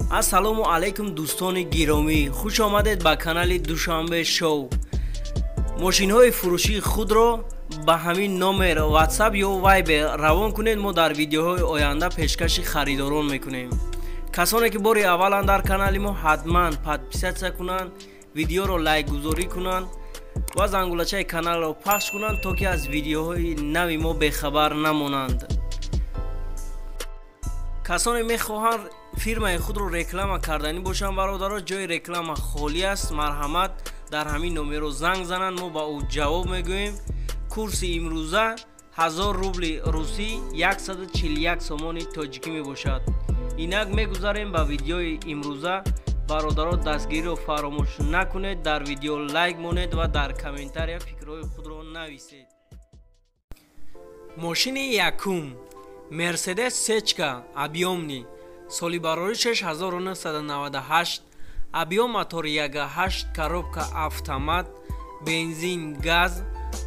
Ассалому алайкум дӯстони гиромӣ, хуш омадед ба канали Душанбе шоу. Мошинҳои фурӯшии худро ба ҳамин номер WhatsApp ё Viber равон кунед, мо дар видеоҳои оянда пешкаши харидорон мекунем. Касоне ки бори аввалан дар канали мо, ҳатман подписаться кунанд, видеоро лайкгузорӣ кунанд ва зангулачаи каналро пахш кунанд, то ки аз видеоҳои нави мо бехабар намонанд. Касоне мехоҳанд фирмаи худро реклама карданӣ бошанд, бародаро, ҷои реклама холӣ аст, марҳамат дар ҳамин номерро занг зананд, мо ба ӯ ҷавоб мегӯем. Курси имрӯза 1000 рубли русӣ 141 сомони тоҷикӣ мебошад. Инак мегузарем ба видеои имрӯза. Бародаро, дастгириро фаромӯш накунед, дар видео лайк монед ва дар комментария фикрҳои худро нависед. Мошини якум Мерседес Сечка объёмный, соли бароришаш 1998, объём мотори 1.8, коробка автомат, бензин газ,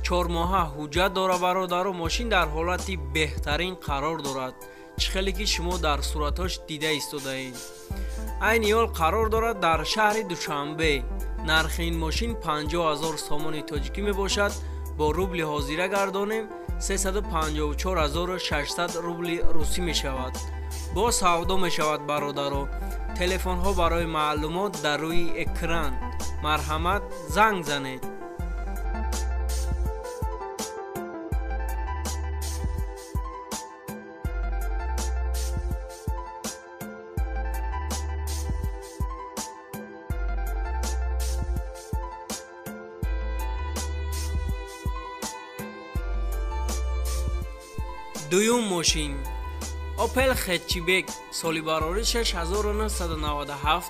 4 моҳа ҳуҷҷат дора. Бародаро, мошин дар ҳолати беҳтарин қарор дорад, чӣ хеле ки шумо дар суратҳош дида истодаед. Айни ҳол қарор дорад дар шаҳри Душанбе. Нархи ин мошин 50 000 сомони тоҷикӣ мебошад. Бо рубли ҳозира гардонем, 354 600 рубли русӣ мешавад. Бо савдо мешавад. Бародаро, телефонҳо барои маълумот дар рӯи экран, марҳамат занг занед. Дуюм мошин Опел Хэтчбек, соли бароришаш 1997,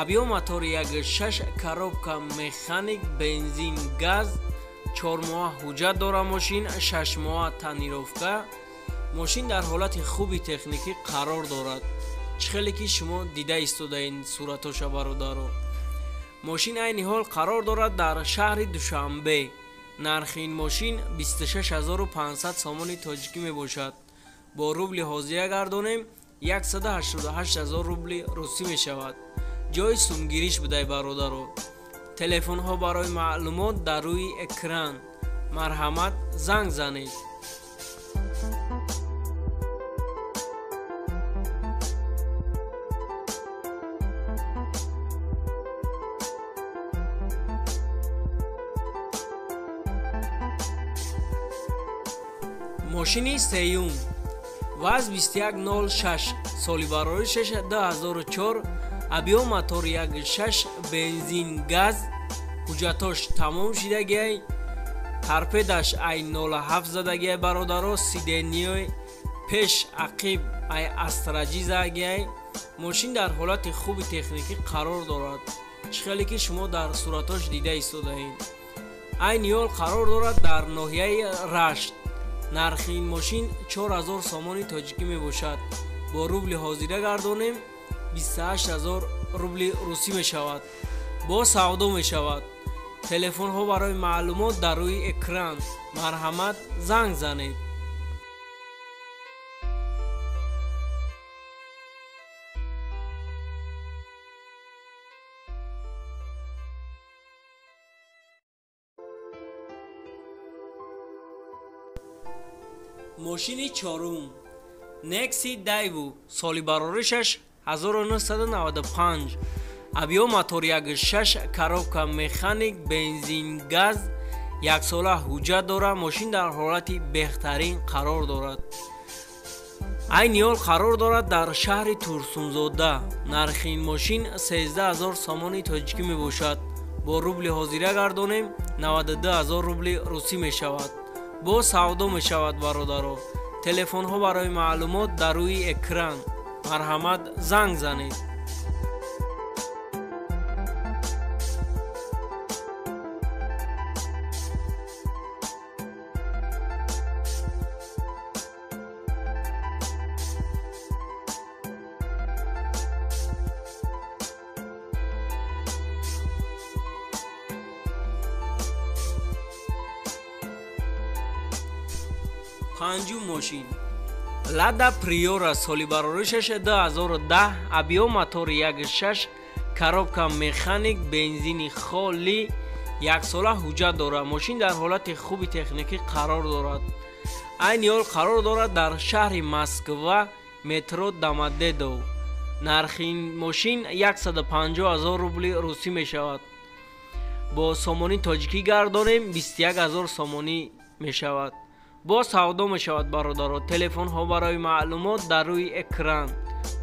объём мотори 1.6, коробка механик, бензин газ, 4 моҳа ҳуҷҷат дора мошин, 6 моҳа тонировка. Мошин дар ҳолати хуби техникӣ қарор дорад, чӣ хеле ки шумо дида истодаед суратоша. Бародаро, мошин айни ҳол қарор дорад дар шаҳри Душанбе. Нархи ин мошин 26 500 сомони тоҷикӣ мебошад. Бо рубли ҳозира гардонем, 188 000 рубли русӣ мешавад. Ҷои сумгириш будай. Бародаро, телефонҳо барои маълумот дар рӯи экран, марҳамат занг занед. Мошини сеюм ВАЗ 2106, соли бароришаш 2004, объём мотори 1.6, бензин газ, ҳуҷҷатош тамом шидагиай, торпедаш ай 07 задагиай. Бародаро, сиденья и пеш ақиб ай астраҷӣ задагиай. Мошин дар ҳолати хуби техникӣ қарор дорад, чӣ хеле ки шумо дар суратош дида истодаед. Айни ҳол қарор дорад дар ноҳияи Рашт. Нархи ин мошин 4000 сомони тоҷикӣ мебошад. Бо рубли ҳозира гардонем, 28 000 рубли русӣ мешавад. Бо савдо мешавад. Телефонҳо барои маълумот дар рӯи экран, марҳамат занг занед. Мошини чорум Некси Дайву, соли бароришаш 1995, объём мотор 1.6, коробка механик, бензин газ, яксола ҳуҷҷат дора. Мошин дар ҳолати беҳтарин қарор дорад. Айни ҳол қарор дорад дар шаҳри Турсунзода. Нархи ин мошин 13 000 сомони тоҷикӣ мебошад. Бо рубли ҳозира гардонем, 92 000 рубли русӣ мешавад. Бо савдо мешавад. Бародаро, телефонҳо барои маълумот дар рӯи экран, марҳамат занг занед. Панҷум мошин Лада Приора соли бароришаш 2010, объем мотори 1.6, коробка механик, бензини холӣ, яксола ҳуҷҷат дорад. Мошин дар ҳолати хуби техникӣ қарор дорад. Айни ҳол қарор дорад дар шаҳри Москва, метро Домодедово. Нархи ин мошин 150 000 рубли русӣ мешавад. Бо сомонӣ тоҷикӣ гардонем 21 000 сомонӣ мешавад. Бо савдо мешавад бародаро. Телефонҳо барои маълумот дар рӯи экран.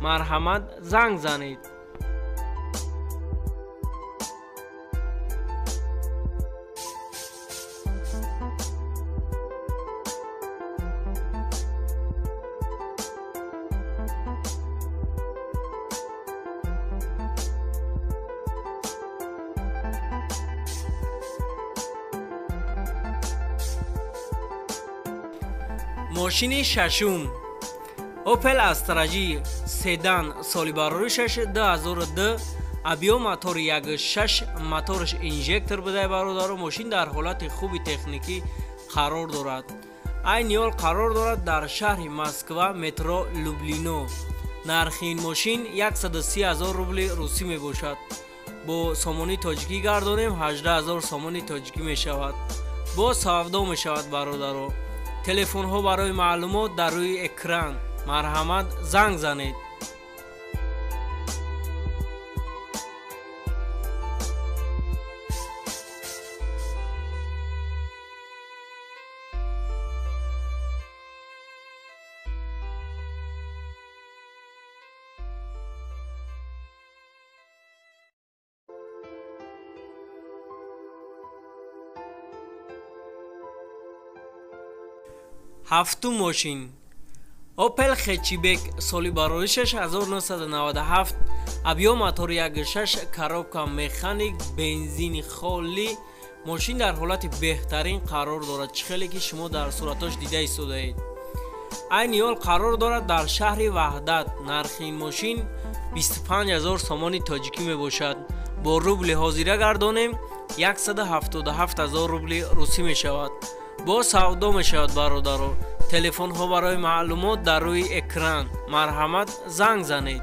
Марҳамат, занг занед. Мошини шашум Opel Astra J седан соли бароришаш 2002, объем мотори 1.6, мотораш инжектор буда бародаро. Мошин дар ҳолати хуби техникӣ қарор дорад. Айни ҳол қарор дорад дар шаҳри Москва, метро Люблино. Нархи ин мошин 130 000 рубли русӣ мебошад. Бо сомонӣ тоҷикӣ гардонем 18 000 сомонӣ тоҷикӣ мешавад. Бо савдо мешавад бародаро. Телефонҳо барои маълумот дар рӯи экран. Марҳамат, занг занед. Ҳафтум мошин Opel Hatchback соли бароришаш 1997, объем мотори 1.6, коробка механик, бензини холӣ. Мошин дар ҳолати беҳтарин қарор дорад, чӣ хеле ки шумо дар суратош дида истодаед. Айни ҳол қарор дорад дар шаҳри Ваҳдат. Нархи ин мошин 25 000 сомони тоҷикӣ мебошад. Бо рубли ҳозира гардонем 177 000 рубли русӣ мешавад. Бо савдо мешавад бародаро. Телефонҳо барои маълумот дар рӯи экран. Марҳамат, занг занед.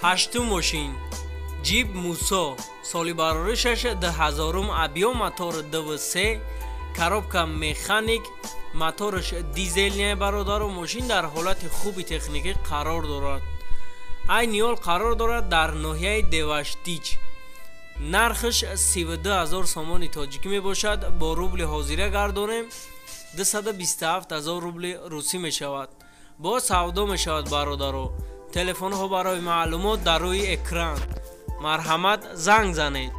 Ҳаштум мошин Ҷип Мусо соли бароришаш 2000, объем мотор 2.3, коробка механик, мотораш дизелния бародаро. Мошин дар ҳолати хуби техникӣ қарор дорад. Айни ҳол қарор дорад дар ноҳияи Деваштич. Нархаш 32 000 сомони тоҷикӣ мебошад. Бо рубли ҳозира гардонем 227 000 рубли русӣ мешавад. Бо савдо мешавад бародаро. Телефонҳо барои маълумот дар рӯи экран. Марҳамат, занг занед.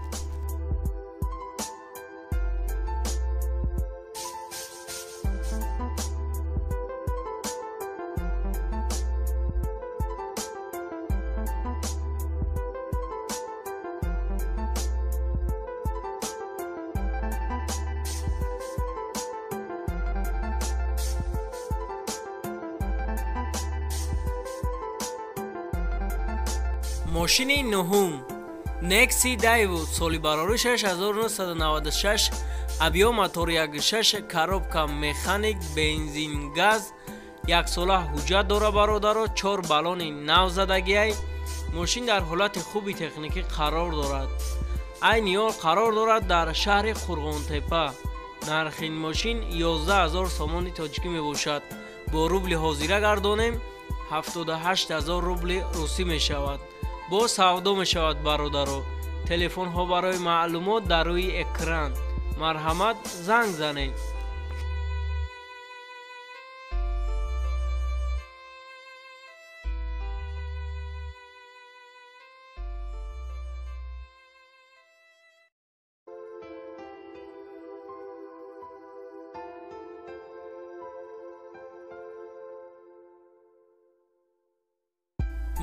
Мошини нуҳум Nexi Daewoo соли бароришаш 1996, объем мотори 1.6, коробка механик, бензин газ, яксола ҳуҷҷат дора бародаро. 4 баллони нав задагиай. Мошин дар ҳолати хуби техникӣ қарор дорад. Айни ҳол қарор дорад дар шаҳри Қурғонтепа. Нархи ин мошин 11 000 сомони тоҷикӣ мебошад. Бо рубли ҳозира гардонем 78 000 рубли русӣ мешавад. Бо савдо мешавад бародаро. Телефонҳо барои маълумот дар рӯи экран. Марҳамат, занг занед.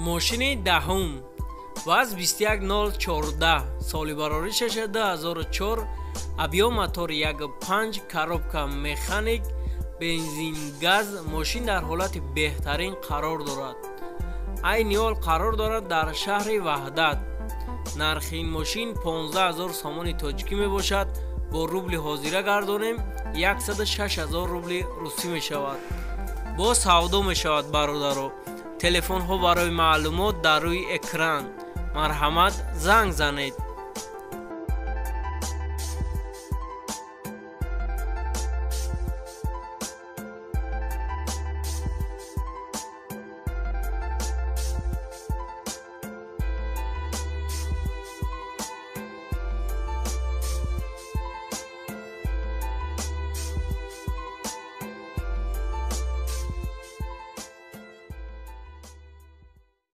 Мошини даҳум ВАЗ 21014, соли бароришаш 2004, объём мотор 1,5, коробка механик, бензин газ. Мошин дар ҳолати беҳтарин қарор дорад. Айни ҳол қарор дорад дар шаҳри Ваҳдат. Нархи ин мошин 15 000 сомони тоҷикӣ мебошад. Бо рубли ҳозира гардонем, 106 000 рубли русӣ мешавад. Бо савдо мешавад, бародаро. Телефонҳо барои маълумот дар рӯи экран, марҳамат, занг занед.